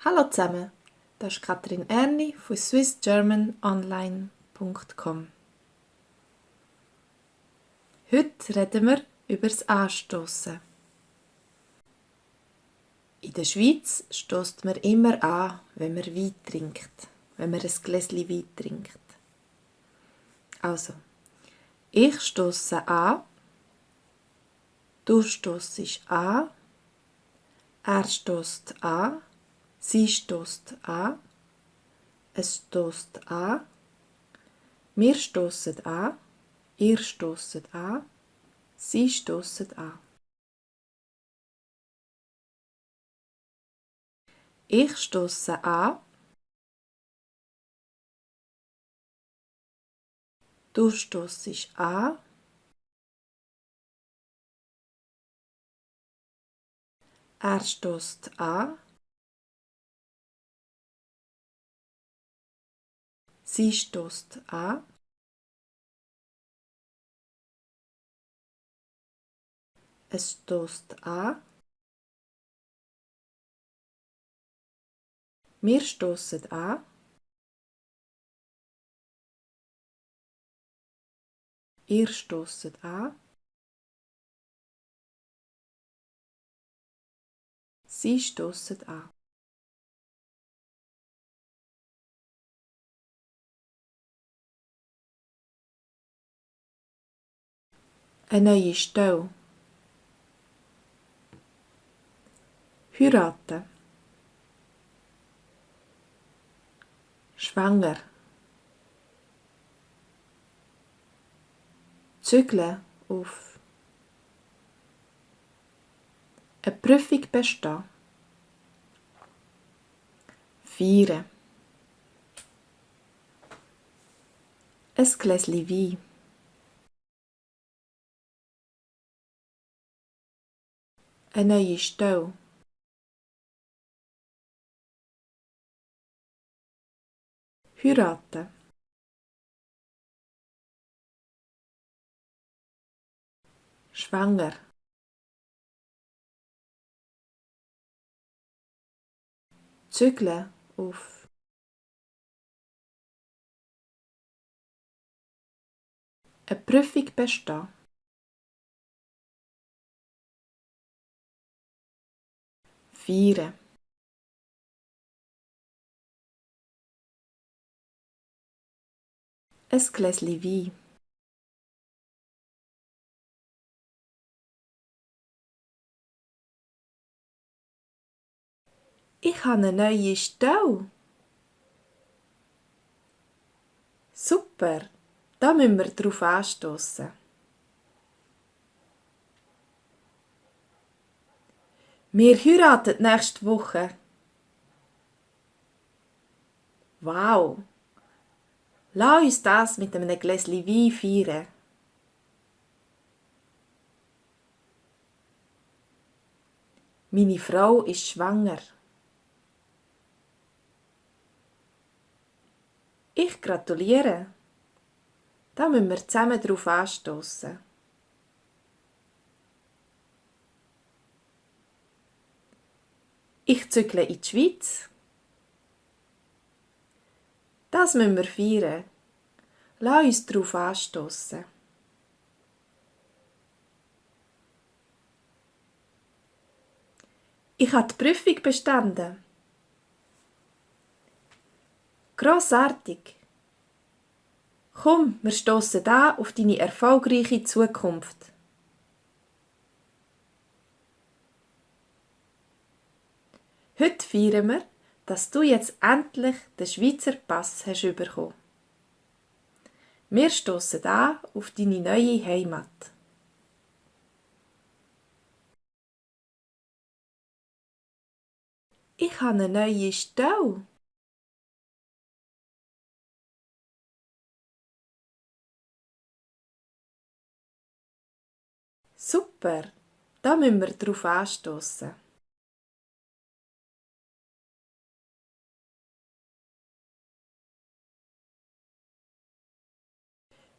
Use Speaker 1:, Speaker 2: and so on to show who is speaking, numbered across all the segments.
Speaker 1: Hallo zusammen, das ist Katrin Erni von swissgermanonline.com. Heute reden wir über das Anstossen. In der Schweiz stößt man immer an, wenn man Wein trinkt, wenn man ein Gläschen Wein trinkt. Also, ich stosse an, du stossest an, er stößt an, sie stößt an, es stößt an, wir stossen an, ihr stosset an, sie stossen an. Ich stosse an, du stossest an, er stößt an, sie stößt an, es stößt an, wir stossen an, ihr stosset an, sie stossen an. Eine neue Stelle. Heiraten. Schwanger. Zügeln auf. Eine Prüfung bestehen. Feiern. Ein Gläschen Wein. Eine neue Stelle. Heiraten. Schwanger. Zügeln auf. Eine Prüfung bestehen. Feiern. Ein Gläschen Wein. Ich habe eine neue Stelle. Super, da müssen wir drauf anstossen. Wir heiraten nächste Woche. Wow, lass uns das mit einem Gläschen Wein feiern. Meine Frau ist schwanger. Ich gratuliere. Da müssen wir zusammen drauf anstossen. Ich zügle in die Schweiz. Das müssen wir feiern. Lass uns drauf anstossen. Ich habe die Prüfung bestanden. Grossartig. Komm, wir stossen an auf deine erfolgreiche Zukunft. Heute feiern wir, dass du jetzt endlich den Schweizer Pass hast bekommen. Wir stossen an auf deine neue Heimat. Ich habe eine neue Stelle. Super, da müssen wir drauf anstossen.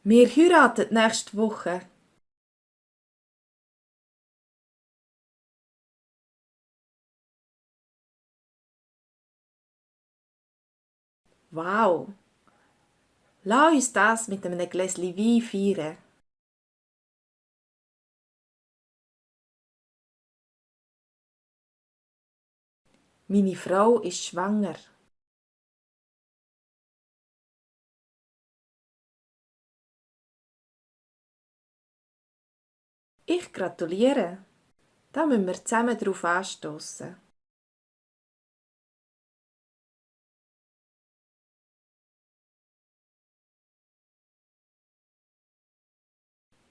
Speaker 1: Wir heiraten nächste Woche. Wow! Lass uns das mit einem Gläschen Wein feiern. Meine Frau ist schwanger. Ich gratuliere. Da müssen wir zusammen drauf anstoßen.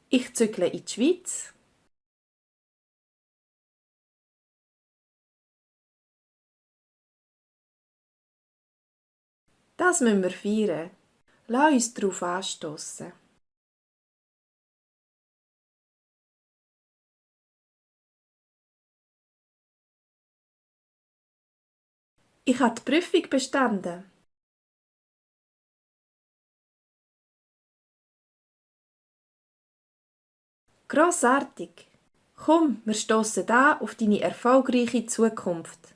Speaker 1: Ich zügle in die Schweiz. Das müssen wir feiern. Lass uns darauf anstoßen. Ich habe die Prüfung bestanden. Grossartig! Komm, wir stoßen an auf deine erfolgreiche Zukunft.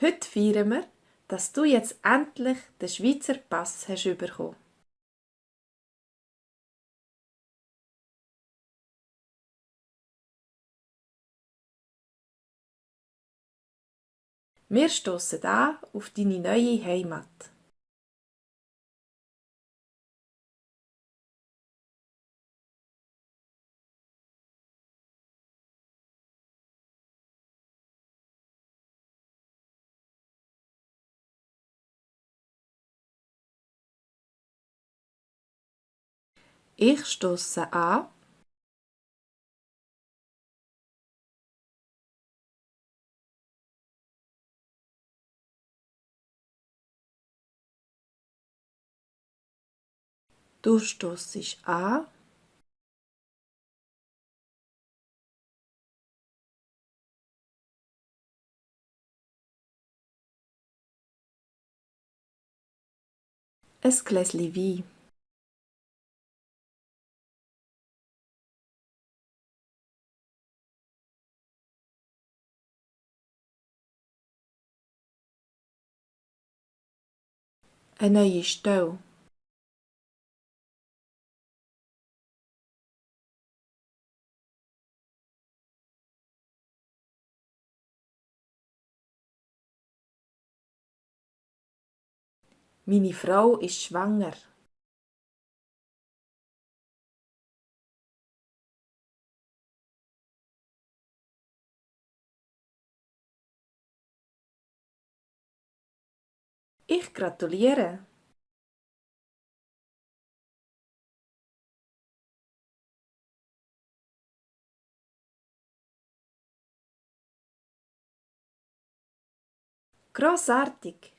Speaker 1: Heute feiern wir, dass du jetzt endlich den Schweizer Pass hast bekommen. Wir stoßen an auf deine neue Heimat. Ich stoße an. Du stoßest an. Ein Gläschen Wein. Eine neue Stelle. Meine Frau ist schwanger. Ich gratuliere. Grossartig!